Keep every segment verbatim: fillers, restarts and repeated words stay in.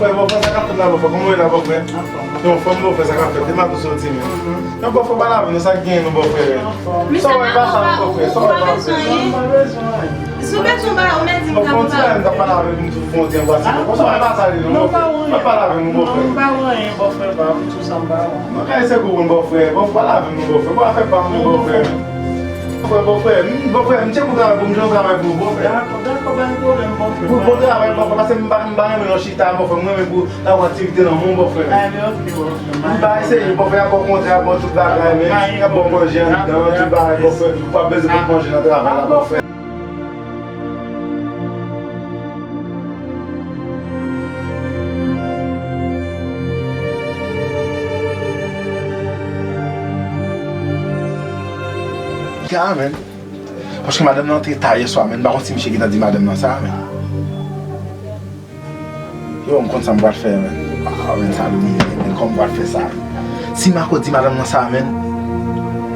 Bòfrè, sa k ap fèt la, bòfrè? Kòman w ye la, bòfrè? Anfòm. Yon fanm, bòfrè, sa k ap fèt? Depi maten w soti menm. Yon bòfrè, pa lave non, sa k genyen nou, bòfrè? Sa w wè, pa sa non, bòfrè, sa w wè, pa sa non. Si w bezwen ba ou, men di m. Bòfrè, yon ti bagay m t ap pale avè w, m tou fè yon ti anbrase. Bòfrè, sa w wè, pa sa non, bòfrè. Pa pale avè nou, bòfrè. Non, m pa wè anyen, bòfrè, pa m tou sa m pa wè. Mwen ka eseye konprann bòfrè, bòfrè, pale avè nou, bòfrè. Bòfrè, pa mwen, bòfrè. Bòfrè, bòfrè, m, bòfrè, m tcheke yon travay pou m jwenn yon travay pou ou, bòfrè. Dakò, dakò, pa gen pwoblèm, bòfrè. Pou bon travay, bòfrè, paske m pa, m pa renmen lè w chita, bòfrè. M renmen pou n ap fè aktivite nan men w, bòfrè. A, men oke, bòfrè. M pa eseye, bòfrè, y ap ba w kontra, y ap ba w tout bagay, men y ap ba w manje anndan, tout bagay, bòfrè. W ap bezwen pot manje nan travay la, bòfrè. Ka, men. Paske madanm nan te ta yè swa, men m pa konn si misye gentan di madanm nan sa, men. Yo, m konn sa m pral fè, men. Ah, men sa domine, men kòman m pral fè sa? Si Marco di madanm nan sa, men,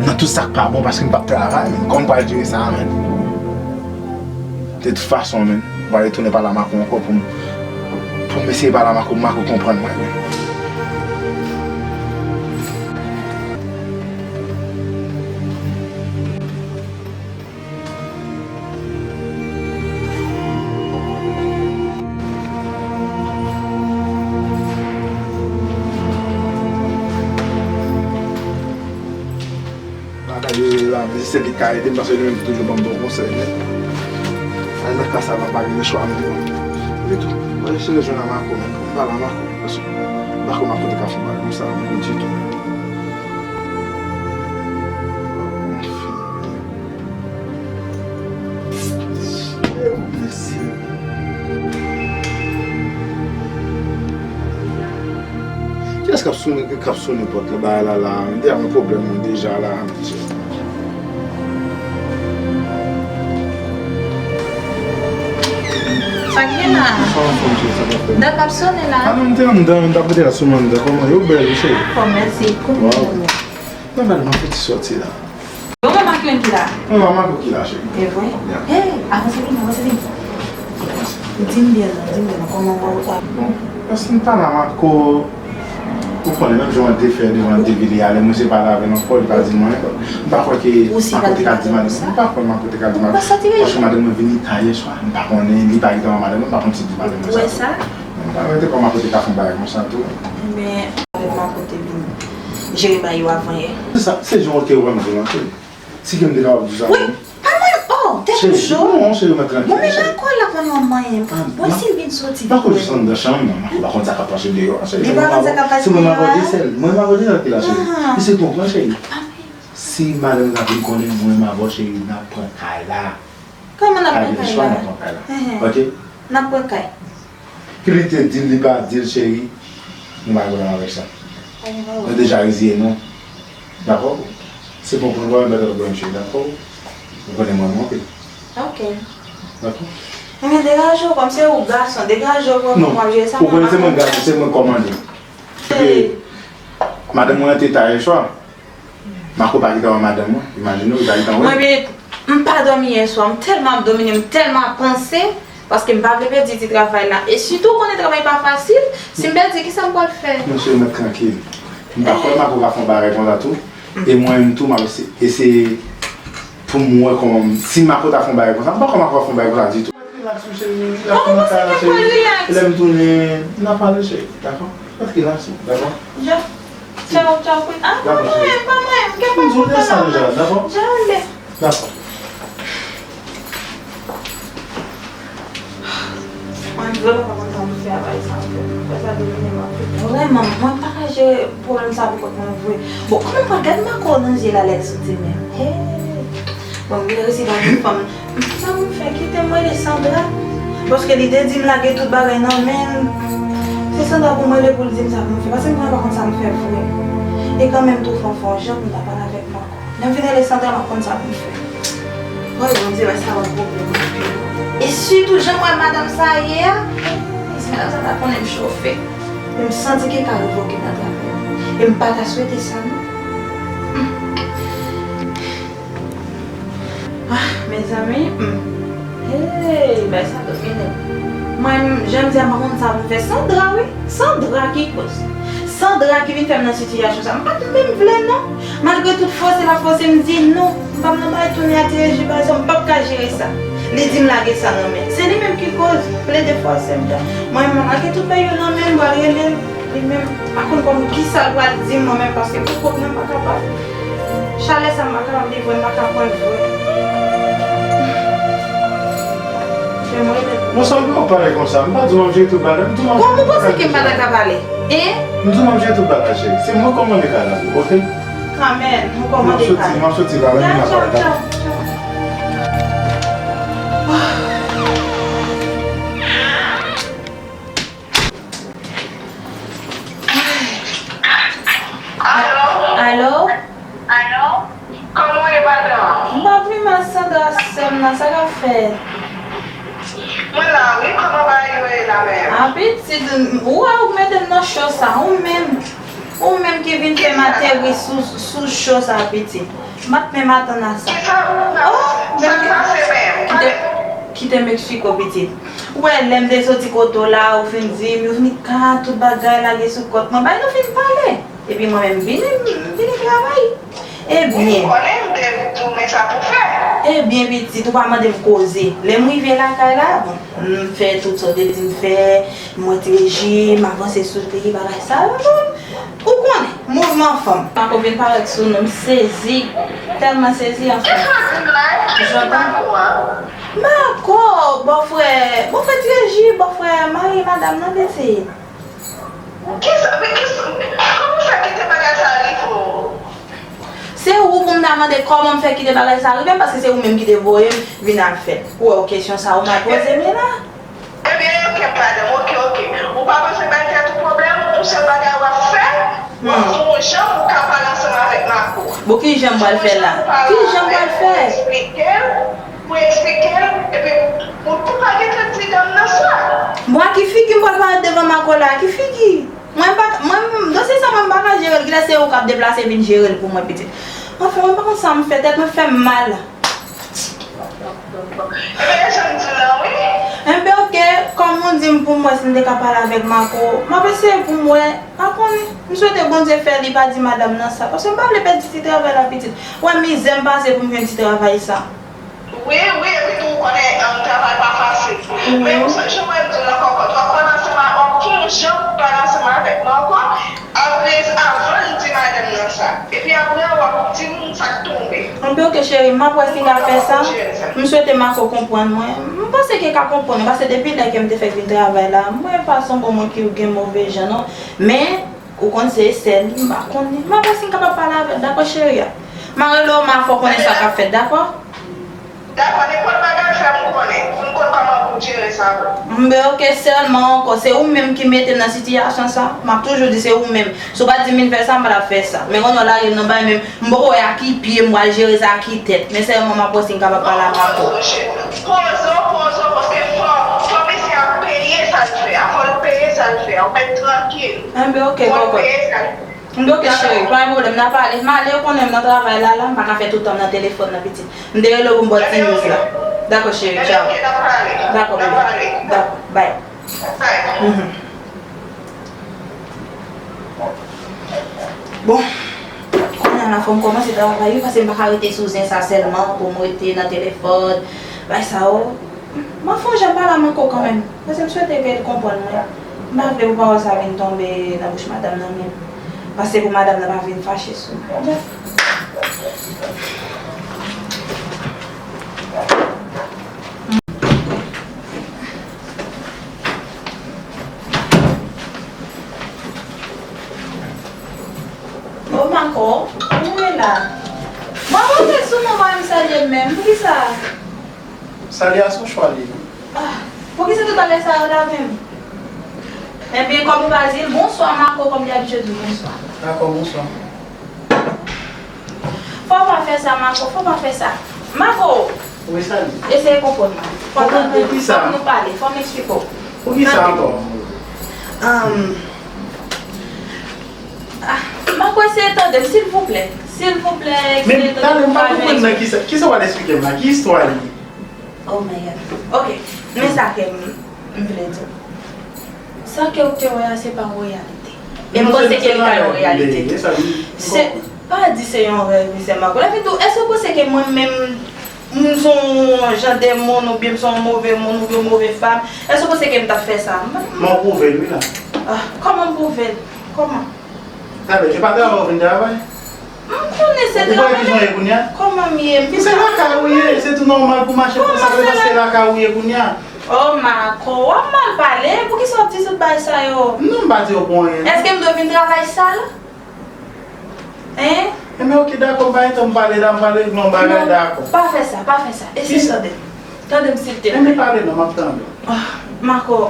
nan tout sa k pa bon, paske m p ap travay, men kòman m pral jere sa, men? De tout fason, men, m pral retounen pale a Marco ankò pou m, pou m eseye pale a Marco, pou Marco konprann mwen, men. Bagay yo ye la, men si se li k ka ede m, paske li menm toujou ban m bon konsèy, men. Al nan ka sa, m pa gen chwa, men. Epi tou, mwen eseye jwenn a Marco, men, pou m pale a Marco, paske m pa kwè Marco te ka fè bagay konsa, menm ditou. Kiyès k ap sonnen, k ap sonnen pòt la, bagay la la? M te ap gen pwoblèm mwen deja la, mesye. Sa k gen la? Sa w anfòm, cheri, sa k ap fèt? Dat m ap sonnen la. A non, m te anndan, m t ap rete la sou anndan. Kòman yo bèl, wi, cheri? Anfòm, mèsi. Kòman w ye? Nòmal, m ap fouti sòti la. Bon, mwen Marco ki la. Mwen pa Marco ki la, cheri. E vre? Ya. Hey, avanse vini, avanse vini. Di m byen non, di m byen non, kòman w wè w? Bon, èske m pale a Marco? Ou konnen, menm jan w te fè devan Devili a, lè mwen se pale avè l ankò, li pa di m anyen. M pa kwè ke Marco te ka di madanm. M pa kwè Marco te ka di madanm. Paske madanm mwen vini ta yè swa. M pa konnen, li pa gentan wè madanm mwen, m pa konn si li di madanm mwen sa tou. Ou wè sa? M pa mete kòman kote ka fè yon bagay konsa tou. Men, avèk Marco te vin jere bagay yo avan yè. Se sa, se jan w te wè m vin antre. Si ke m te kapab di sa pou ou. Wi, pa mwen, oh, tèt ou cho. Non, cheri, mwen tranquille. Bon, men Marco la konnen w manyen. Bon, si l vin soti. Marco jis anndan chanm nan, Marco pa konn sa k ap pase deyò a, cheri. Li pa konn sa k ap pase deyò a? Se mwen m avè w de sèl. Mwen m avè w de sèl ki la, cheri. Li se tonton, cheri. Si madanm nan vin konnen mwen m avè w, cheri, n ap pran kay la. Kòman n ap pran kay la? N ap pran kay la. Ok? N ap pran kay. Ke li te di l, li pa di l, cheri, nou pa gen pwoblèm avèk sa. Nou deja reziye nou. Dakò? Se pou pran pwoblèm, pa gen pwoblèm, cheri, dakò? Ou konnen mwen, mwen, ok? Ok. Dakò? Men degaje w, kòm se ou gason, degaje w, kòm w ap jere sa, ou konnen se mwen gason, se mwen k kòmande. Madanm mwen te ta yè swa. Marco pa gentan wè madanm mwen, imajine w, li pa gentan wè. Mwen, men, m pa dòmi yè swa, m tèlman ap domine, m tèlman ap panse, paske m pa vle pèdi ti travay la. E sitou, ou konnen travay pa fasil, si m pèdi, kisa m pral fè? Non, cheri, mèt trankil. M pa kwè Marco ka fè yon bagay konsa tou. E mwen menm tou, m ap ese-, eseye pou m wè kòman, si Marco ta fè yon bagay konsa, m pa kwè Marco ap fè yon bagay konsa ditou. Relax, wi, cheri, relax. Kòman w panse ke m pral relax? Lè m tounen, n a pale, cheri, dakò? Mèt relax, wi, dakò? Tchaw, tchaw, Queen. Ah, pa mwen, pa mwen. M gen pa kontan la. Dakò. Jale. Dakò. Mwen vrèman pa konn sa pou m fè avèk sa, m fè. Mwen fè sa domine m anpil. Vrèman, mwen pa ka jere pwoblèm sa pou kont mwen vre. Bon, kòman mwen gad Marco nan zye la lè l soti menm? Hey! Bon, m vin resi pa yon fanm. Sa pou m fè? Kite m rele Sandra. Paske li te di m lage tout bagay nan men l. Se Sandra pou m rele pou l di m sa pou m fè. Paske m pa konn sa m fè vre. E kanmenm tou fò fò jan pou m ta pale avèk Marco. Lè m vin rele Sandra, m ap konn sa pou m fè. Woy, Bondye, wè sa yon pwoblèm anpil. E sitou jan m wè madanm sa ye a, si madanm sa ta konnen m chofe. Men m santi ke ka revoke m nan travay. E m pa ta swete sa, non. Ah, mezanmi, hmm. Hey, bay sa domine. Mwen, jan m di a, m pa konn sa pou m fè. Sandra, wi. Sandra ki koz. Sandra ki vin fè m nan sitiyasyon sa. M pa t menm vle, non. Malgre tout fòse l ap fòse m di non. M pa nan bagay tounen a ti reji bagay sa. M p ap ka jere sa. Li di m lage sa nan men. Se li menm ki koz. Plede fòse m. Mwen, m lage tout bagay yo nan men m, m pral rele l. Li menm, m pa konn kòman, kisa l pral di m, mwen menm, paske pou kont mwen, m pa kapab. Chalè sa, m pa kapab livre, m pa ka pran l vre. Fè mwen rele. Bon, sa w pale konsa, m pa di w m ap jere tout bagay, m di w m ap jere tout bagay. Kòman ou panse ke m pa ta ka pale? Hein? M di w m ap jere tout bagay, cheri. Se mwen kòmande kay la, oke? Amèn, mwen kòmande kay. M ap soti, m ap soti la, men m ap pale. Tchaw, tchaw, tchaw. Alo? Alo? Alo? Kòman w ye, madanm? M pa pi mal, Sandra, sè m nan, sa k ap fèt? Mwen la, wi, kòman bagay yo ye la menm? A, pitit, ou wè, ou mete m nan cho sa, ou menm, ou menm ki vin fè m ateri sou, sou cho sa, pitit. M pa t menm atann a sa. Kisa, oh, sa k pase menm? Kite, kite Meksiko, pitit. Ou wè, lè m te soti kote w la, ou fin di m, Youvnika, tout bagay lage sou kont mwen. Bay nou fin pale. Epi mwen menm, m vini, m vini travay. Ebyen. Ou konnen m te di w men sa pou fè. Ebyen, pitit, ou pa mande m koze. Lè m rive lakay la, bon, m fè tout sa w te di m fè, m wè ti reji, m avanse sou li, bagay sa yo, bon. Ou konnen, mouvman fanm. Mako vin parèt sou nou, m sezi, tèlman sezi, anfen. Kisa w di m la? Kisa Mako a? Mako, bòfrè, bòfrè ti reji, bòfrè mari madanm nan, pitit. Kisa, men kisa, kòman w fè kite bagay sa rive w? Se ou pou m ta mande kòman m fè kite bagay sa rive m, paske se ou menm ki te voye m vin ap fè. Ou wè w kesyon sa ou mal poze m ye la. Ebyen, oke, madanm, oke, oke. Ou pa bezwen bay tèt ou pwoblèm, yon sèl bagay w ap fè, w ap fè yon jan pou w ka pale ansanm avèk Mako. Bon, ki jan m pral fè la? Ki jan m pral fè? Pou eksplike l, pou eksplike l, epi pou, pou pa gentan di dam nan sa. Bon, a ki figi m pral parèt devan Mako la? A ki figi? Mwen pa, mwen, dosye sa mwen pa ka jere l, kilè se ou k ap deplase vin jere l pou mwen, pitit? Anfen, mwen pa konn sa m fè, tèt mwen fè m mal. Ebyen, e jan m di w lan, wi. Enben, oke, kòm ou di m pou m wè si m te ka pale avèk Mako, m ap eseye pou m wè, pa konnen. M swete Bondye fè li pa di madanm nan sa, paske m pa vle pèdi ti travay la, pitit. Ou wè mizè m pase pou m jwenn ti travay sa. Wi, wi, epi tou, ou konnen, um, travay pa fasil. Men, ou sa, jan mwen di w lan, kòkòt, w ap pale ansanm a, w ap fè yon jan pou pale ansanm avèk mwen ankò, apre, avan l di madanm nan sa. Epi apre, w ap di m sa k tonbe. Anben, oke, cheri, m ap wè si m ka fè sa. M swete Mako konprann mwen. M panse ke l ka konprann mwen, paske depi lè ke m te fèk vin travay la, mwen pa se yon bon moun ki gen move jan, non. Men, ou konn se sè li, m pa konnen. M ap wè si m kapab pale avè l, dakò, cheri a? M a rele w, m a fè w konnen sa k ap fèt, dakò? Dakò, nenpòt bagay, fè m konnen, pou m konn kòman pou m jere sa vre. Enben, oke, sèlman ankò, se ou menm ki mete m nan sitiyasyon sa. M ap toujou di se ou menm. Si w pa t di m vin fè sa, m pa t ap fè sa. Men kounye a w lage m nan bagay, men m poko wè a ki pye m pral jere sa, a ki tèt. Men sèlman m ap wè si m kapab pale avè w. Poze w, poze w, paske fò, fò misye ap peye sa l fè a, fò l peye sa l fè a, ou mèt trankil. Enben, oke, kòkòt. Fò l peye sa l fè a. M di, oke, cheri, pa gen pwoblèm, n a pale. M ale, ou konnen m nan travay la, la, m pa ka fè tout tan m nan telefòn nan, pitit. M te rele w pou m ba w ti news la. Dakò, cheri, tchaw. Dakò, bebe. Dakò, bye. Mhm. Bon, kounye a la, fò m kòmanse travay, wi, paske m pa ka rete sou zen sa sèlman, pou m rete nan telefòn, bay sa yo. M ap fè yon jan pale a Mako kanmenm, paske m swete ke l konprann mwen. M pa vle pou pawòl sa vin tonbe nan bouch madanm nan menm, paske pou madanm nan pa vin fache sou mwen. O Mako, ou ye la? Mwen monte sou mwen, pa menm salye m menm. Poukisa? Salye a se yon chwa li ye. Ah, poukisa tout bagay sa yo la menm? Ebyen, kòm ou pa di l bonswa, Mako, kòm li abitye di w bonswa. Dakò, bonswa. Fò w pa fè sa, Mako, fò w pa fè sa. Mako! Wi, Sali. Eseye konprann mwen. Fò w tande. Konprann poukisa? Fòk nou pale, fò m eksplike w. Poukisa ankò? Ahn, ah, Mako, eseye tande m, silvouplè. Silvouplè, eseye tande m. Men, tande, m pa konprann nan kisa, kisa w al eksplike m la? Ki istwa li ye? Oh my God. Ok, men sa ke m, M vle di w, sa ke w te wè a, se pa yon reyalite. E m panse ke li ka yon reyalite. Se, pa di se yon rèv, mesye Marco. Lè fin tou, èske w panse ke mwen menm, m se yon jan de moun, oubyen m se yon move moun, oubyen yon move fanm? Èske w panse ke m t ap fè sa? Men w pwouve l, wi, la. Ah, kòman m pwouve l? Kòman? Talè, e pa travay w vin travay? M konnen se travay, men kòman m ye? M vin travay. Se lakay ou ye, se tou nòmal pou mache konsa, se paske lakay ou ye kounye a. Oh, Marco, w ap mal pale. Poukisa w ap di tout bagay sa yo? Non, m pa di yo pou anyen, non. Èske m dwe vin travay sal? Hein? Enben, oke, dakò, m pa gen tan m pale la, m pale non bagay, dakò. Pa fè sa, pa fè sa. Eseye tande m. Tande m, silteplè. Enben, pale non, m ap tande w. Ah, Marco,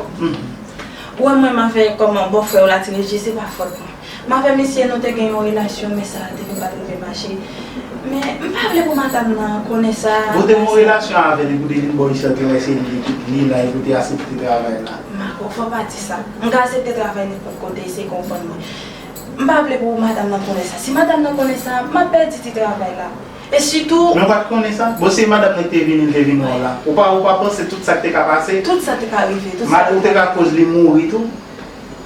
ou wè mwen, m avè kòman bòfrè w la, Ti Reji, se pa fòt mwen. M avè misye, nou te gen yon relasyon, men sa te vin pa t rive mache. Men, m pa vle pou madanm nan konnen sa. Ou te gen yon relasyon avè li, pou te vin bò isit, te wè se li ki li la, e pou te aksepte travay la. Marco, fò w pa di sa. M ka aksepte travay nenpòt kote, eseye konprann mwen. M pa vle pou madanm nan konnen sa. Si madanm nan konnen sa, m ap pèdi ti travay la. E sitou. Men w pa t konnen sa? Bon, se madanm nan ki te vini, li te vin wè w la. Ou pa, ou pa panse tout sa k te ka pase? Tout sa te ka rive, tout sa. Ou te ka koz li mouri tou?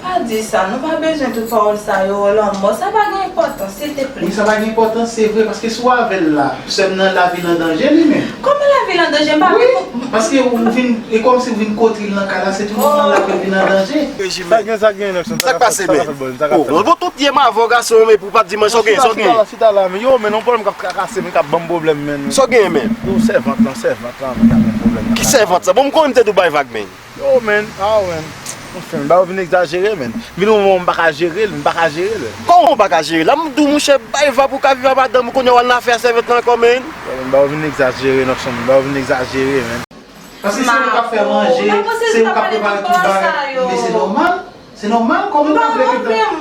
Pa di sa, nou pa bezwen tout pawòl sa yo, lanmò, sa pa gen enpòtans, silteplè. Wi, sa pa gen enpòtans, se vre, paske si w avè l la, sè m nan, lavi l an danje li menm. Kòman lavi l an danje? M pa vin pou. Paske ou vin, e kòmsi ou vin kote l nan kay la, se tou nòmal lavi l vin an danje. Sa gen, sa gen, Nèkson. Sa k pase, men? Oh, bon, tout yè m avè w, gason, men pou w pa t di mwen sa w gen, sa w gen. Chita la, chita la, men yo, men yon pwoblèm k ap trakase m, k ap ban m pwoblèm, men. Sa w gen, men? Yo, sèvant lan, sèvant lan, men, k ap ban m pwoblèm. Ki sèvant sa? Bon, m konnen m te dou bay vag, men. Yo, men, ah, men. Anfen, ba yo vin egzajere, men. Vin yon moman m pa ka jere l, m pa ka jere l. Kòman w pa ka jere l? La, m di w, monchè, bay vag pou w ka viv ak madanm ou, kounye a w al nan afè a sèvant lan ankò, men. Yo, men, ba yo vin egzajere, Nèkson, ba yo vin egzajere, men. Paske se ou k ap fè manje, se ou k ap prepare tout bagay. Men se nòmal. Se nòmal, kòman w pa vle ke tan.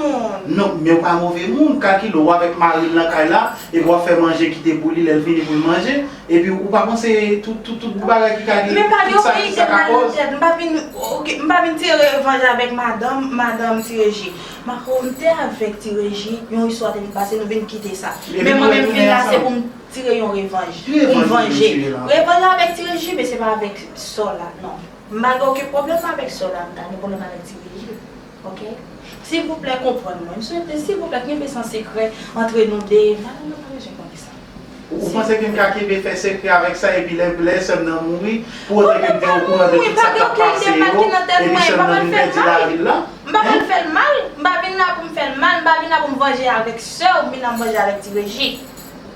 Non, men w pa move moun. Kalkile w avèk mari l nan kay la, epi w ap fè manje kite pou li, lè l vini pou l manje. Epi ou pa panse tout, tout, tout bagay ki ka gen, tout sa, tout sa ka koz. Men pa gen okenn ide mal nan tèt. M pa vin, oke, m pa vin tire revanj avèk madanm, madanm Ti Reji. Marco, m te avèk Ti Reji, yon istwa te vin pase, nou vin kite sa. Men mwen menm, fin la, se pou m tire yon revanj. Pou m vanje. Revanj la avèk Ti Reji, men se pa avèk sè w la, non. M pa gen okenn pwoblèm avèk sè w la, m ta gen pwoblèm avèk Ti Reji. Oke? Silvouplè, konprann mwen. M swete, silvouplè, kenbe sa an sekrè antre nou de. Madanm nan pa bezwen konnen sa. Ou, ou panse ke m ka kenbe fè sekrè avèk sa, epi lè, lè sè m nan mouri, pou otan ke m te okouran de tout sa k ap pase yo, epi sè m nan vin pèdi lavi l la? M pa pral fè l mal, m pa vin la pou m fè l mal, m pa vin la pou m vanje avèk sè w, m vin la m vanje avèk Ti Reji,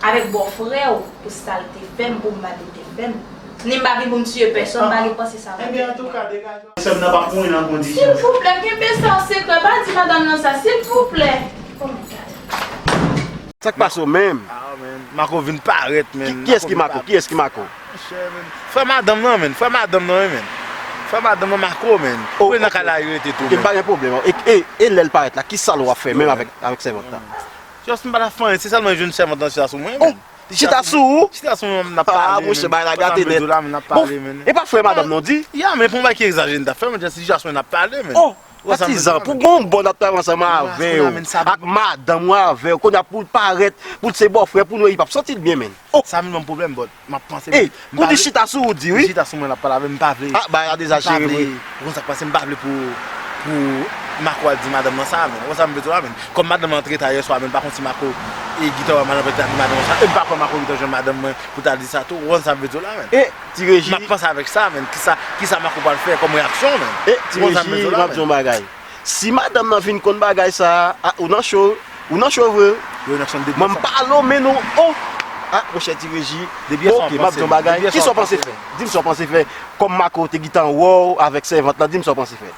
avèk bòfrè w, pou sa l te fè m, pou mal li te fè m. Ni m pa vin pou m tiye pèsonn, m pa gen panse sa. Ebyen, antouka, degaje w. Sè m nan p ap mouri nan kondisyon sa. Silvouplè, kenbe sa an sekrè, pa di madanm nan sa, silvouplè. Oh my God. Sa k pase w menm? Ah, men, Marco vin parèt, men. Ki, kiyès ki Marco? Kiyès ki Marco? Monchè, men. Frè madanm nan, men. Frè madanm nan, men. Frè madanm nan, Marco, men. Oh, ok. Ou nan kay la, li rete tou, men. Ok, m pa gen pwoblèm. E, e, e lè l parèt la, ki sa l w ap fè menm avèk, avèk sèvant la? Just m pa ta fè anyen, se sèlman jwenn sèvant lan chita sou mwen, men. Chita sou ou? Chita sou mwen, n ap pale, men. Ah, monchè, bagay la gate nèt. Bon, e pa frè madanm nan w di? Ya, men pou yon bagay ki egzajere, n t ap fè, men just chita sou mwen, n ap pale, men. Oh, patizan, pou gon bon n ap travay ansanm avè w, ak madanm ou avè w, kounye a pou l parèt, pou l se bòfrè, pou nou, li p ap santi l byen, men. Oh. Sa vin ban m pwoblèm, but. M ap panse. Ey, pou di chita sou ou di wi. Chita sou mwen l ap pale avè m, m pa vle. Ah, bagay la dezajere vre. Ou konn sa k pase, m pa vle pou, pou Marco al di madanm nan sa, men. Ou konn sa m vle di w la, men. Kòm madanm nan antre ta yè swa, men, m pa konn si Marco, e, gentan wè madanm nan, e, madanm nan sa, e m pa kwè Marco gentan jwenn madanm mwen pou ta di sa tou. Ou konn sa m vle di w la, men. E, Ti Reji. M ap panse avèk sa, men. Kisa, kisa Marco pral fè kòm reyaksyon, men? E, Ti Reji, m ap di w yon bagay. Si madanm nan vin konn bagay sa a, ah, ou nan cho, ou nan cho vre. Mwen m pale w, men non, oh! Ah, monchè, Ti Reji. Ok, m ap di yon bagay. Kisa w panse fè? Di m sa w panse fè. Kòm Marco te gentan wè w avèk sèvant lan, di m sa w panse fè.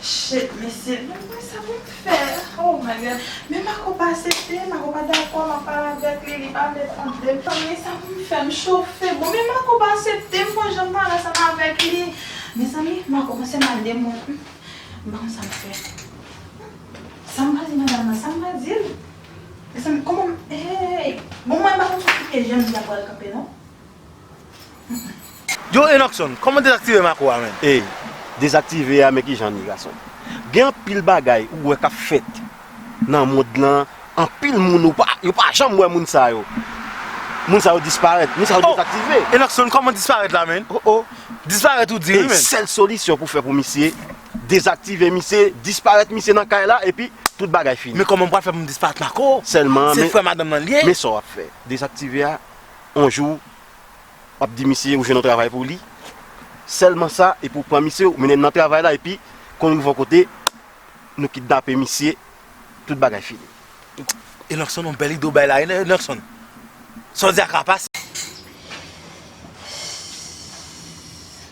Shit, mesye, men mwen sa pou m fè? Oh my God. Men Marco pa aksepte, Marco pa dakò, m ap pale avèk li, li pa vle tande m. Men sa pou m fè, m chofe. Bon, men Marco pa aksepte, m pran jan m pale ansanm avèk li. Mezanmi, Marco panse m al de mwen. M pa konn sa m fè. Sa m pral di madanm nan, sa m pral di l? Mezanmi, kòman m, hey! Bon, mwen m pa konn sou ki pye jan m di l ap pral kanpe, non. Yo, Enockson, kòman dezaktive Marco a, men? Ey, dezaktive a, men kijan l ye, gason. Gen anpil bagay ou wè k ap fèt nan mond lan, anpil moun ou pa, yo pa janm wè moun sa yo. Moun sa yo disparèt, moun sa yo dezaktive. Enakson, kòman disparèt la, menn? Oh, oh. Disparèt ou di, wi, menn. Sèl solisyon pou fè pou misye, dezaktive misye, disparèt misye nan kay la, epi tout bagay fini. Men kòman m pral fè pou m disparèt Mako? Sèlman, se frè madanm nan l ye. Men sa w ap fè. Dezaktive a, yon jou, w ap di misye ou jwenn yon travay pou li. Sèlman sa, epi w pran misye, ou mennen l nan travay la, epi, kon rive yon kote, nou kidnape misye, tout bagay fini. Enakson, yon bèl ide w bay la, Enakson. Sa w di a ka pase.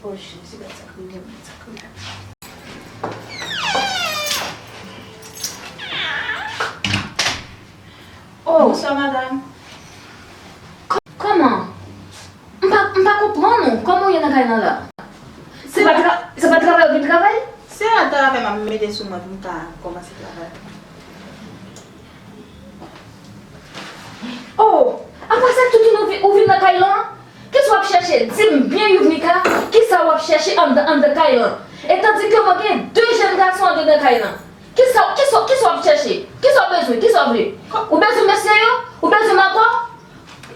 Oh, Jezi, gad sa kriye, gad sa kriye. Oh. Bonswa, madanm. Kòman? M pa, m pa konprann ou. Kòman w ye nan kay lan la? Se pa, tra, se pa travay ou vin travay? Se yon travay m ap mete sou mwen pou m ka kòmanse travay. Oh! Apre sa, toutouni ou vin, ou vin nan kay lan? Kisa w ap chèche? Di m byen, Youvnika, kisa w ap chèche anndan, anndan kay lan? E tandike mwen gen de jèn gason andedan kay lan. Kisa, kisa, kisa w ap chèche? Kisa w bezwen? Kisa w vle? Ou bezwen mesye yo? Ou bezwen Mako?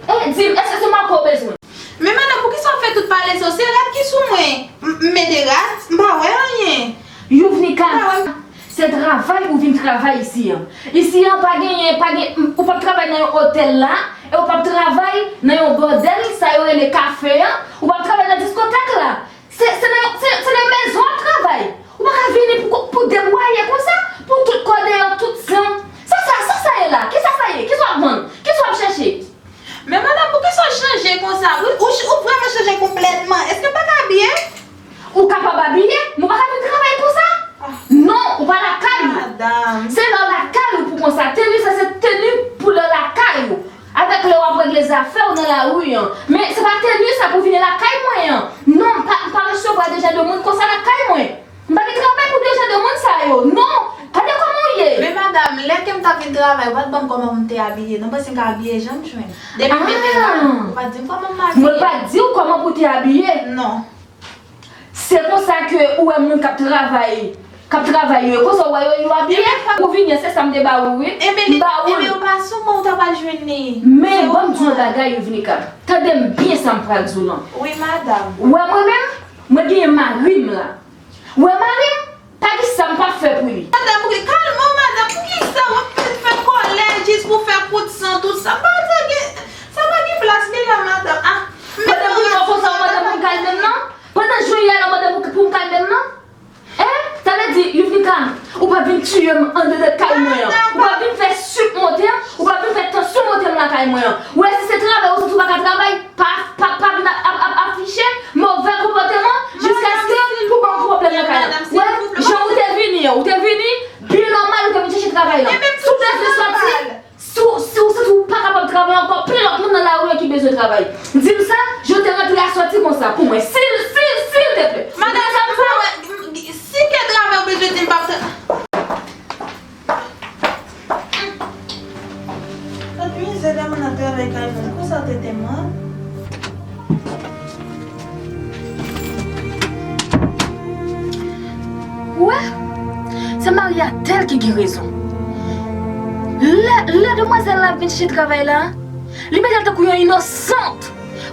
Eh, di m, èske se Mako w bezwen? Men madanm, poukisa w ap fè tout pale sa yo? Se rad ki sou mwen. M, m mete rad, m pa wè anyen. Youvnika, se travay ou vin travay isi an. Isi an pa genyen, pa gen, ou p ap travay nan yon otèl la, e ou p ap travay nan yon bòdèl, sa yo rele kafe an, ou p ap travay nan diskotèk la. Se, se nan, se, se nan mezon w ap travay. Ou pa ka vini pou, pou debwaye konsa, pou tout kò deyò, tout zan. Sa, sa, sa, sa ye la? Kisa sa ye? Kisa w ap vann? Kisa w ap chèche? Men madanm, poukisa w chanje konsa? Ou, ou, ou vrèman chanje konplètman. Èske m pa ka abiye? Ou kapab abiye, men w pa ka vin travay konsa. Non, ou pa lakay ou. Se lè w lakay ou pou konsa. Teni sa se teni pou lè w lakay ou. Avèk lè w ap regle zafè w nan lari an. Men se pa teni sa pou vini lakay mwen an. Non, m pa, m pa resevwa de jan de moun konsa lakay mwen. M pa gen travay pou de jan de moun sa yo. Non, gade kòman w ye. Men madanm, lè ke m t ap vin travay, ou pa t ban m kòman pou m te abiye. Non, paske m ka abiye jan m jwenn. Depi m mete rad, ou pa t di m kòman m abiye. Mwen pa t di w kòman pou w te abiye. Non. Se konsa ke ou wè moun k ap travay, k ap travay yo, konsa w wè yo, yo abiye. Ou vini an, se sa m te ba ou, wi. M ba ou l. Ebyen, ou pa sou mwen, ou ta pral jwenn li. Men ban m di w yon bagay, Youvnika. Tande m byen sa m pral di w lan. Wi, madanm. Ou wè mwen menm, mwen genyen mari m la. Ou wè mari m, pa gen sa m p ap fè pou li. Madanm, pou ki, kalme w, madanm, poukisa w ap fè kòlè jis pou fè kout san, tout sa? M pa wè sa gen, sa pa gen plas li la, madanm. Ah, pandan m di w konsa, w mande pou m kalme m nan? Pandan jounen yè la w mande pou, pou m kalme m nan? Hein? Sa vle di, Youvnika, ou p ap vin tiye m anndan kay mwen an. Ou p ap vin fè sik monte m, ou p ap vin fè tansyon monte m lakay mwen an. Ou wè si se travay ou santi w pa ka travay, pa, pa, pa vin ap, ap, ap afiche movè konpòteman jiskaske pou ban m pwoblèm nan kay la. Ou wè, jan ou te vini an, ou te vini byen nòmal, ou te vin chèche travay la. Si w bezwen sòti, Si w, si w santi w pa kapab travay ankò, plen lòt moun nan lari an ki bezwen travay. Di m sa, jan w te rantre a sòti konsa pou mwen. Sil, sil, silteplè. Madanm, sa m pa wè, si ke travay ou bezwen di m p ap tra. Gad mizè, lè moun ap travay kay moun, konsa w te te mal. Ou wè, se Maryatèl ki gen rezon. Lè, lè demwazèl la ap vin chèche travay la, li mete l tankou yon inosant,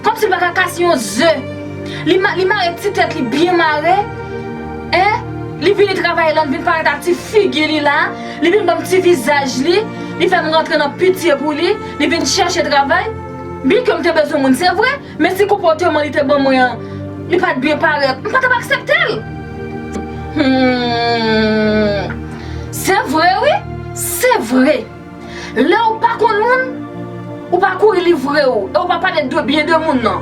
kòmsi l pa ka kase yon ze. Li ma, li mare ti tèt li byen mare, en, li vini travay la, li vin parèt ak ti figi li la, li vin ban m ti vizaj li, li fè m rantre nan pitye pou li, li vin chèche travay. Byen ke m te bezwen moun, se vre, men si konpòteman li te ban mwen an, li pa t byen parèt, m pa t ap aksepte l. Hmm. Se vre, wi, se vre. Lè w pa konn moun, ou pa kouri livre w, e ou pa pale de byen de moun nan.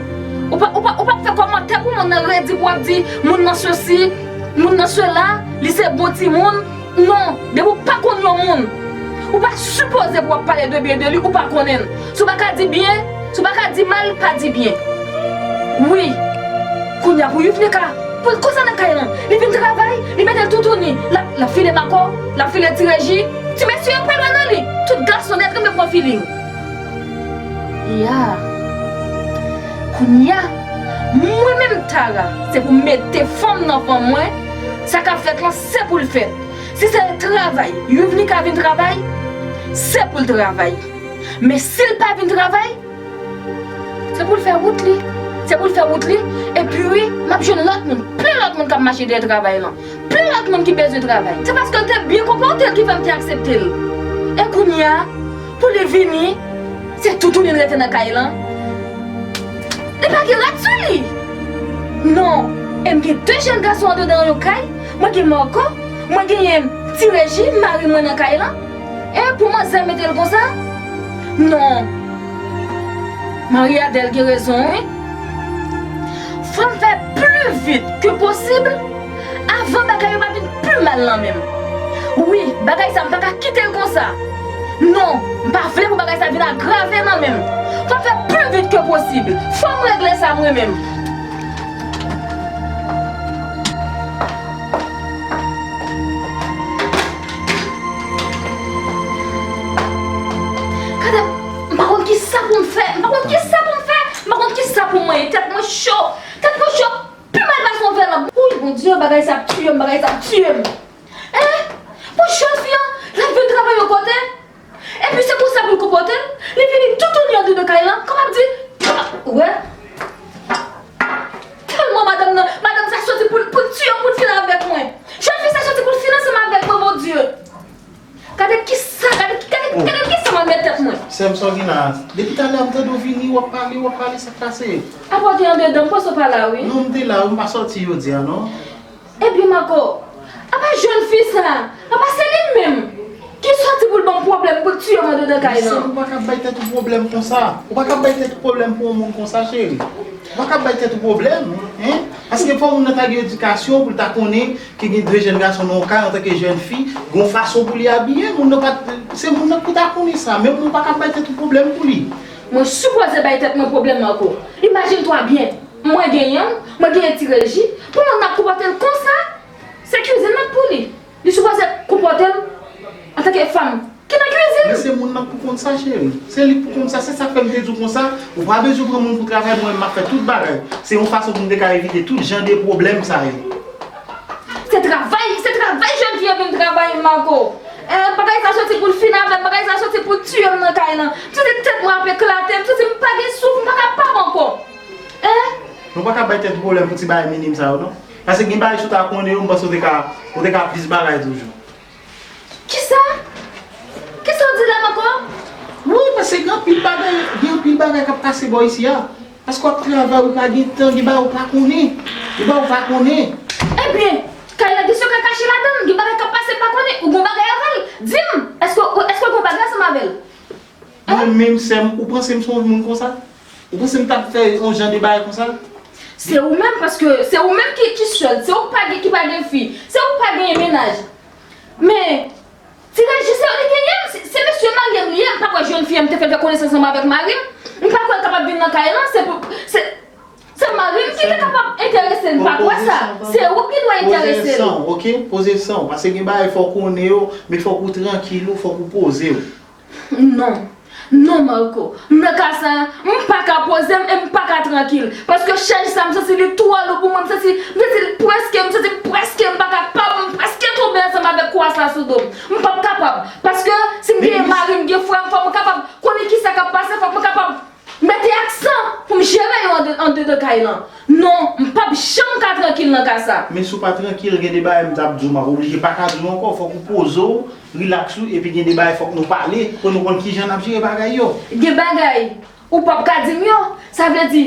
Ou pa, ou pa, ou pa fè kòmantè pou moun nan redi pou w ap di moun nan sesi, moun nan sela, li se bon timoun. Non, depi w pa konn yon moun, ou pa sipoze pou w ap pale de byen de li, ou pa konnen l. Si w pa ka di byen, si w pa ka di mal, pa di byen. Wi, kounye a pou Youvnika, pou l konsa nan kay lan, li vin travay, li mete l toutouni, l ap, l ap file Mako, l ap file Ti Reji, ti mesye yo pa lwen nan li, tout gason nèt renmen pran filing. Ya, kounye a, mwen menm Tara, se pou m mete fanm nan fanm mwen, sa k ap fèt lan se pou l fèt. Si se travay, Youvnika vin travay, se pou l travay. Men si l pa vin travay, Se pou l fè wout li. Se pou l fè wout li. Epi wi, m ap jwenn lòt moun. Plen lòt moun k ap mache dèyè travay lan. Plen lòt moun ki bezwen travay. Se paske l te byen konpòte l ki fè m te aksepte l. E kounye a, pou li vini, se toutouni l rete nan kay lan. Li pa gen rad sou li. Non. E m gen de jèn gason andedan yon kay. Mwen gen Marco. Mwen genyen Ti Reji, mari mwen nan kay lan. E pou manzè mete l konsa? Non. Marie Adèle gen rezon, wi. Fò m fè pli vit ke posib avan bagay yo pa vin pi mal nan men m. Wi, bagay sa m pa ka kite l konsa. Non, m pa vle pou bagay sa vin agrave nan men m. Fò m fè pli vit ke posib. Fò m regle sa mwen menm. Gade, m pa konn ki sa pou m fè. M pa konn ki sa pou m fè. M pa konn ki sa pou mwen ye. Tèt mwen cho. Tèt mwen cho. Pi mal pase yon vè lanp. Wouy, Bondye, bagay sa ap tiye m, bagay sa ap tiye m. Hein? Pou jèn fi an, l ap vin travay yon kote. Epi se konsa pou l konpòte l. Li vini toutouni andedan kay lan, kòm ap di, ou wè? Tèlman madanm nan, madanm sa soti pou l, pou l tiye m, pou l fin avèk mwen. Jèn fi sa soti pou l fin ansanm avèk mwen, Bondye. Gade kisa, gade, gade, gade kisa m ap met tèt mwen. Sè m, sa w gen la? Depi talè a m tande w vini, w ap pale, w ap pale, sa k pase? Apa w te andedan, m panse w pa la, wi. Non, m te la, wi, m pa sòti jodi a, non. Ebyen Marco, apa jèn fi sa, apa se li menm ki sòti pou l ban m pwoblèm, pou l tiye m andedan kay lan? Mesye, ou pa ka bay tèt ou pwoblèm konsa. Ou pa ka bay tèt ou pwoblèm pou yon moun konsa, cheri. Ou pa ka bay tèt ou pwoblèm, hein? Paske fò moun nan ta gen edikasyon pou l ta konnen ke gen de jèn gason nan yon kay antanke jèn fi, gen yon fason pou li abiye. Moun nan pa t, se moun nan ki pou ta konnen sa. Menm ou pa ka bay tèt ou pwoblèm pou li. Mwen sipoze bay tèt mwen pwoblèm, Marco. Imajine twa byen. Mwen genyen l, mwen genyen Ti Reji, pou moun nan konpòte l konsa, se kizin nan k pou li. Li sipoze konpòte l antanke fanm ki nan kizin. Men se moun nan k pou konn sa, cheri. Se li k pou konn sa. Se sa k fè m te di w konsa, ou pa bezwen pran moun pou travay, mwen menm m ap fè tout bagay. Se yon fason pou m te ka evite tout jan de pwoblèm sa yo. Se travay, se travay jèn fi an vin travay, Marco. Eh, bagay sa soti pou l fin avè m, bagay sa soti pou l tiye m nan kay lan. M santi tèt mwen ap eklate, m santi m pa gen souf, m pa kapab ankò. Eh? Nou pa ka bay tèt ou pwoblèm pou ti bagay minim sa yo, non. Paske gen bagay si w ta konnen yo, m panse w te ka, w te ka plis bagay toujou. Kisa? Kisa w di la, Marco? Wi, paske gen anpil bagay, gen anpil bagay k ap pase bò isi a. Paske w ap travay, ou pa gen tan, gen bagay ou pa konnen. Gen bagay ou pa konnen. Ebyen, kay la, gen sa w ka kache ladan l, gen bagay k ap pase m pa konnen, ou gen bagay avè l. Di m, èske, èske w gen bagay ansanm avè l? Mwen menm, sè m, ou panse m se yon moun konsa? Ou panse m t ap fè yon jan de bagay konsa? Se ou menm, paske se ou menm ki, ki sèl, se ou k pa gen, ki pa gen fi, se ou k pa genyen mennaj. Men, Ti Reji, se li genyen m, se, se mesye marye m li ye, m pa kwè jèn fi an m te fè l fè konesans ansanm avèk mari m. M pa kwè l kapab vin nan kay lan, se pou, se, se mari m ki te kapab enterese l, m pa kwè sa. Se ou ki dwe enterese l. Poze san w, ok? Poze san w, paske gen bagay fòk ou konnen yo, men fòk ou trankil ou, fòk ou poze w. Non. Non, Marco. M nan ka sa, m pa ka poze m e m pa ka trankil. Paske chèz sa, m santi li twò lou pou mwen. M santi, m santi li prèske, m santi m prèske, m pa kapab, m prèske tonbe ansanm avèk kwa sa sou do m. M p ap kapab. Paske si m genyen mari, m gen frè m, fò m kapab konnen kisa k ap pase, fòk mwen kapab mete aksan pou m jere yo annde-, andedan kay lan. Non, m p ap janm ka trankil nan ka sa. Men si w pa trankil, gen de bagay m t ap di w, m ap oblije pa ka di w ankò. Fòk ou poze w, rilaks ou, epi gen de bagay fòk nou pale, pou nou konn kijan n ap jere bagay yo. Gen bagay, ou p ap ka di m yo, sa vle di,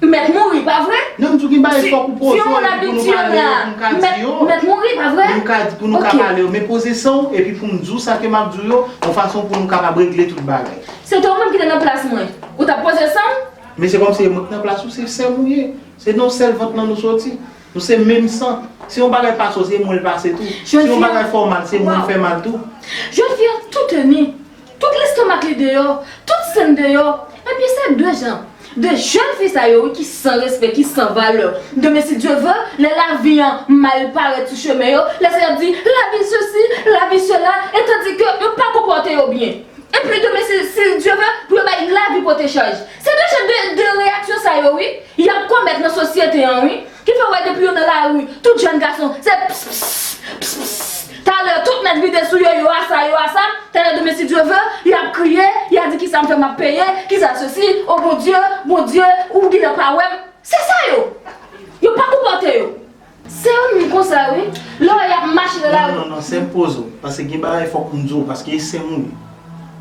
m mèt mouri, pa vre? Non, m di w gen bagay fòk ou poze w, epi pou nou pale yo, pou m ka di yo. M mèt mouri, pa vre? Pou nou ka, pou nou ka pale yo. Men poze san w, epi pou m di w sa ke m ap di w yo, yon fason pou nou kapab regle tout bagay. Se te ou menm ki te nan plas mwen, ou t ap poze san w? Men se kòmsi e mwen k nan plas ou, se sè m ou ye. Se nan yon sèl vant lan nou soti. Nou se menm san. Si yon bagay pase w, se mwen l pase tou. Si yon bagay fè w mal, se mwen l fè mal tou. Jèn fi an tou teni. Tout lestomak li deyò, tout sen l deyò. Ebyen, se de jan de jèn fi sa yo, wi, ki san respè, ki san valè. Demen, si Dye ve, lè lavi an mal parèt sou chemen yo, lè sa y ap di, lavi sesi, lavi sela, e tandike yo pa konpòte yo byen. Epi demen, si, si Dye ve, pou yo bay lavi pote chaj. Se de jan de, de reyaksyon sa yo, wi, y ap komèt nan sosyete an, wi, ki fè w wè depi yo nan lari, tout jèn gason, se ps, ps, ps, ps. Talè, tout nèg Pite sou yo, yo a sa, yo a sa, talè demen si Dye ve, y ap kriye, y a di kisa m fè m ap peye, kisa sesi, o Bondye, Bondye, ou gentan pa wè m. Se sa yo. Yo pa konpòte yo. Se yo menm konsa wi. Lè w wè y ap mache nan lari. Non, non, non, sè m poze w, paske gen bagay fòk m di w, paske e sè m ou ye.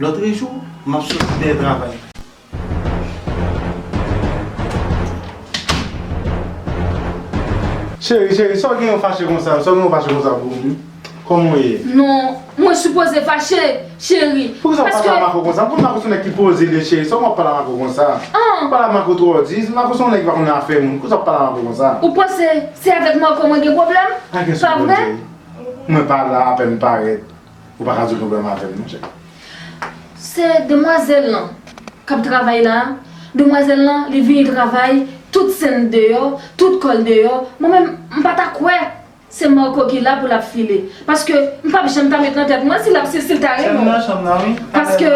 Lòtrejou, m ap soti dèyè travay. Cheri, cheri, sa w gen yon fache konsa, sa w gen yon fache konsa pou m wi? Kòman w ye? Non, mwen sipoze fache, cheri. Poukisa w ap pale a Marco konsa? M konn Marco se yon nèg ki poze li ye, cheri. Sa w ap pale a Marco konsa? Ou pale a Marco twò di. Marco se yon nèg ki pa konn afè moun. Poukisa w ap pale a Marco konsa? Ou panse se avèk Marco mwen gen pwoblèm? Pa vre? Mwen pa la, apèn m parèt. Ou pa ka di w gen pwoblèm avè m non, cheri. Se demwazèl lan k ap travay la. Demwazèl lan, li vini travay, tout sen l deyò, tout kò l deyò. Mwen menm, m pa ta kwè se Marco ki la pou l ap file. Paske m p ap janm ta met nan tèt mwen si l ap, si, si l ta renmen w. Paske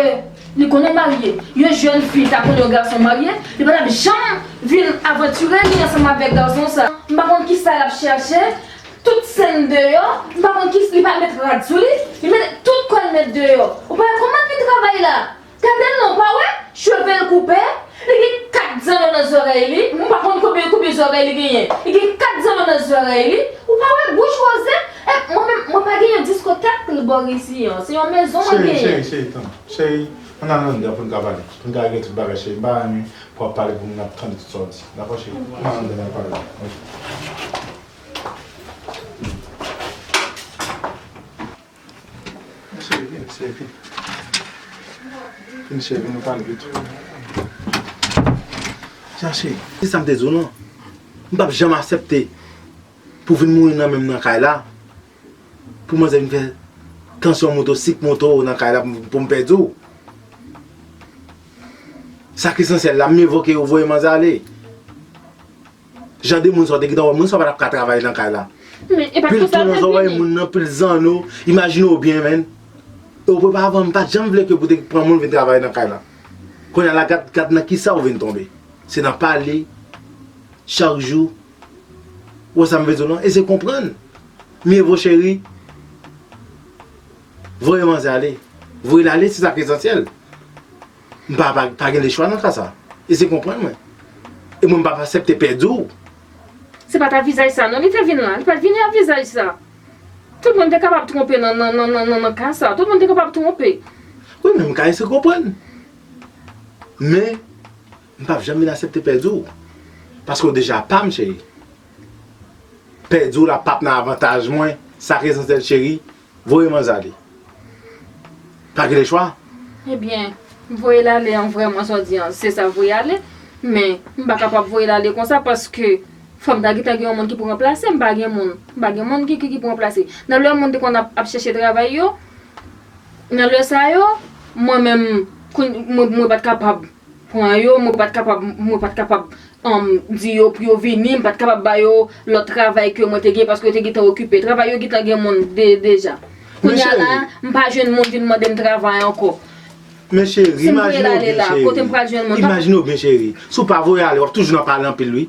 li konnen w marye. Yon jèn fi ta konnen yon gason marye, li pa t ap janm vin avantire li ansanm avèk gason sa. M pa konn kisa l ap chèche. Tout sen l deyò, m pa konn kisa, li pa met rad sou li, li met tout kò l met deyò. Ou pa wè kòman l vin travay la? Gade l non, ou pa wè? Cheve l koupe, li gen kat zanno nan zòrèy li, m pa konn konbyen, konbyen zòrèy li genyen. Li gen kat zanno nan zòrèy li, ou pa wè bouch woze? E mwen menm, mwen pa gen yon diskotèk bò isi an, se yon mezon mwen genyen. Cheri, cheri, cheri, tann. Cheri, ann al anndan pou n ka pale. Pou n ka regle tout bagay, cheri. M pa renmen pou w ap pale pou moun ap tande tout sa w di. Dakò, cheri? Ann al anndan n al pale. Cheri, vin, cheri, vin. Vin, cheri, vin, nou pale de tou. Chache. Se sa m te di w non. M p ap janm aksepte pou w vin mouri nan men m nan kay la. Pou manzè vin fè tansyon moute w, sik moute w nan kay la pou m pèdi w. Sa k esansyèl la, m evoke yo voye manzè ale. Jan de moun sa w te gentan wè, moun sa w pa t ap ka travay nan kay la. Pil tou nan zòrèy moun nan, pil zanno, imajine w byen, menn. E oparavan, m pa t janm vle ke pou te pran moun vin travay nan kay la. Kounye a la, gad, gad nan kisa w vin tonbe. Se nan pale, chak jou. Ou wè sa m vle di w lan? Eseye konprann. Mye vo cheri, voye manzè ale. Voye l ale, se sa k esansyèl. M pa, pa, pa gen lechwa nan ka sa. Eseye konprann mwen. E mwen m p ap aksepte pèdi w. Se pa t a vizaj sa non li te vin la. Li pa t vini a vizaj sa. Tout moun te kapab twonpe nan, nan, nan, nan, nan, nan ka sa. Tout moun te kapab twonpe. Wi, men m ka eseye konprann. Men, m p ap janm vin aksepte pèdi w. Paske w deja pa m, cheri. Pèdi w la p ap nan avantaj mwen. Sa k esansyèl, cheri, voye manzè ale. Pa gen lechwa. Ebyen, voye l ale an vrèman sa w di an, se sa voye ale. Men, m pa kapab voye l ale konsa paske fò m ta gentan gen yon moun ki pou ranplase m. M pa gen moun. M pa gen moun ki, ki, ki pou ranplase. Nan lè moun te konn ap, ap chèche travay yo, nan lè sa yo, mwen menm, kounye, mwen, mwen pa t kapab pran yo, mwen pa t kapab, mwen pa t kapab, um, di yo pou yo vini, m pa t kapab ba yo lòt travay ke mwen te gen paske yo te gentan okipe. Travay yo gentan gen moun de, deja. Kounye a la, m pa jwenn moun vin mande m travay ankò. Men cheri, imajine w byen, cheri. Kote m pral jwenn moun? Imajine w byen, cheri. Si w pa voye ale, w ap toujou nan pale anpil, wi.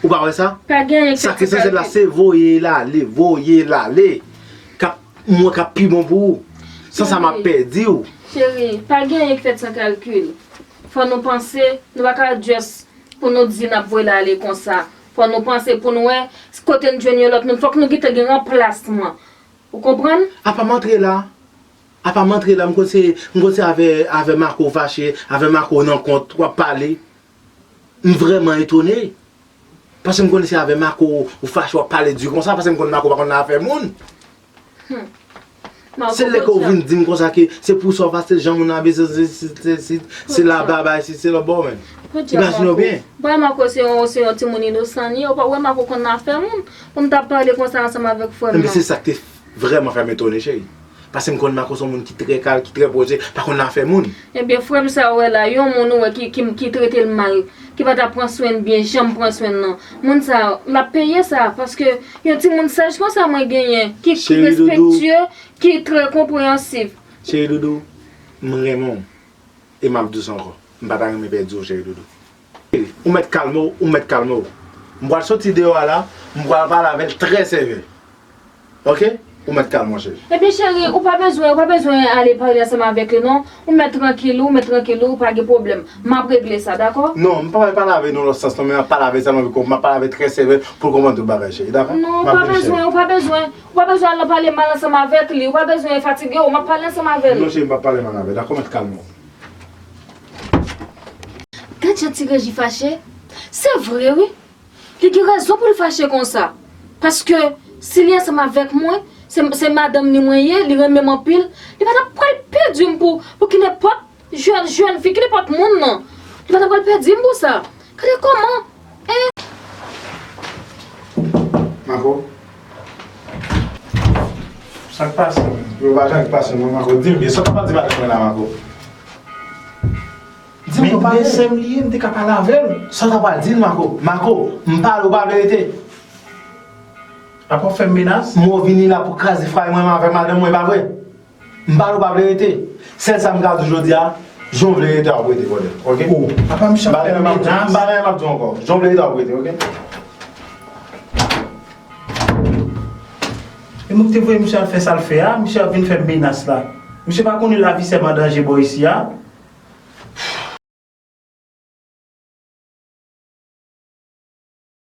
Ou pa wè sa? Pa gen anyen ki fèt san kalkil. Sa k esansyèl la, se voye l ale, voye l ale. K ap, mwen k ap pi bon pou ou. San sa, m ap pèdi w. Cheri, pa gen anyen ki fèt san kalkil. Fò nou panse, nou pa ka just pou nou di n ap voye l ale konsa. Fò nou panse pou nou wè kote n jwenn yon lòt moun. Fòk nou gentan gen ranplasman. Ou konprann? Apa m antre la? Apa m antre la, m konn se, m konn se avè, avè Marco w fache, avè Marco w nan kont, w ap pale. M vrèman etone. Paske m konn se avè Marco w fache, w ap pale di konsa, paske m konn Marco pa konn nan afè moun. Se lè ke w vin di m konsa ke se pou sa w fache, jan moun nan bezwen, se, se, se, se, se la babay, se, se lòt bò, menn. Imajine w byen. Bon, Marco se yon, se yon timoun inosan li ye, ou pa wè Marco konn nan afè moun, pou m t ap pale konsa ansanm avèk frè m nan. Ebyen, se sa k te vrèman fè m etone, cheri. Paske m konn Marco se yon moun ki trè kalm, ki trè poze, pa konn nan afè moun. Ebyen, frè m sa ou wè la, yon moun ou wè ki, ki, ki trete l mal, ki pa ta pran swen l byen, janm pran swen l nan. Moun sa, l ap peye sa, paske yon timoun saj konsa mwen genyen, ki, ki respektye, ki trè konpreyansif. Cheri doudou, m renmen w. E m ap di w sa ankò, m pa ta renmen pèdi w, cheri doudou. Ou mèt kalme w, ou mèt kalme w. M pral soti deyò a la, m pral pale avè l trè sevè. Oke? Ou mèt kalm, monchè. Ebyen cheri, ou pa bezwen, ou pa bezwen ale pale ansanm avèk li non. Ou mèt trankil, ou mèt trankil, ou pa gen pwoblèm. M ap regle sa, dakò? Non, m pa pale avè l nan lòt sans non, men m ap pale avè l sèlman pou m ap pale avè l trè sevè pou l konprann tout bagay, cheri, dakò? Non, ou pa bezwen, ou pa bezwen. Ou pa bezwen al pale mal ansanm avèk li, ou pa bezwen fatige w, m ap pale ansanm avè l. Non, cheri, m p ap pale mal avè l, dakò? Mèt kalm ou. Gad jan Ti Reji fache. Se vre wi. Li gen rezon pou l fache konsa. Paske si li ansanm avèk mwen, se, se madanm li mwen ye, li renmen m anpil, li pa t ap pral pèdi m pou, pou ki nenpòt jèn, jèn fi, ki nenpòt moun non. Li pa t ap pral pèdi m pou sa. Gade kòman. Mako. Sa k pase menm? Yo pa jan k pase non, Mako. Di m byen, sa w t ap di madanm mwen la, Mako? Di m non, pa vre. Men sè m li ye, m te ka pale avè l. Sa w t ap di l, Mako? Mako, m pale w pa verite. Apa w fè m menas? M wè w vini la pou kraze fwaye mwen avè madanm mwen, pa vre? M pale w pa verite. Sèl sa m ka di w jodi a, jan w vle rete w ap rete, brother. Oke? Oh, apa misye ap fè m menas? M pa gen anyen m ap di w ankò. Jan w vle rete w ap rete, oke? E moun ki te voye misye al fè sa l fè a, misye ap vin fè m menas la. Misye pa konnen lavi sè m an danje bò isi a.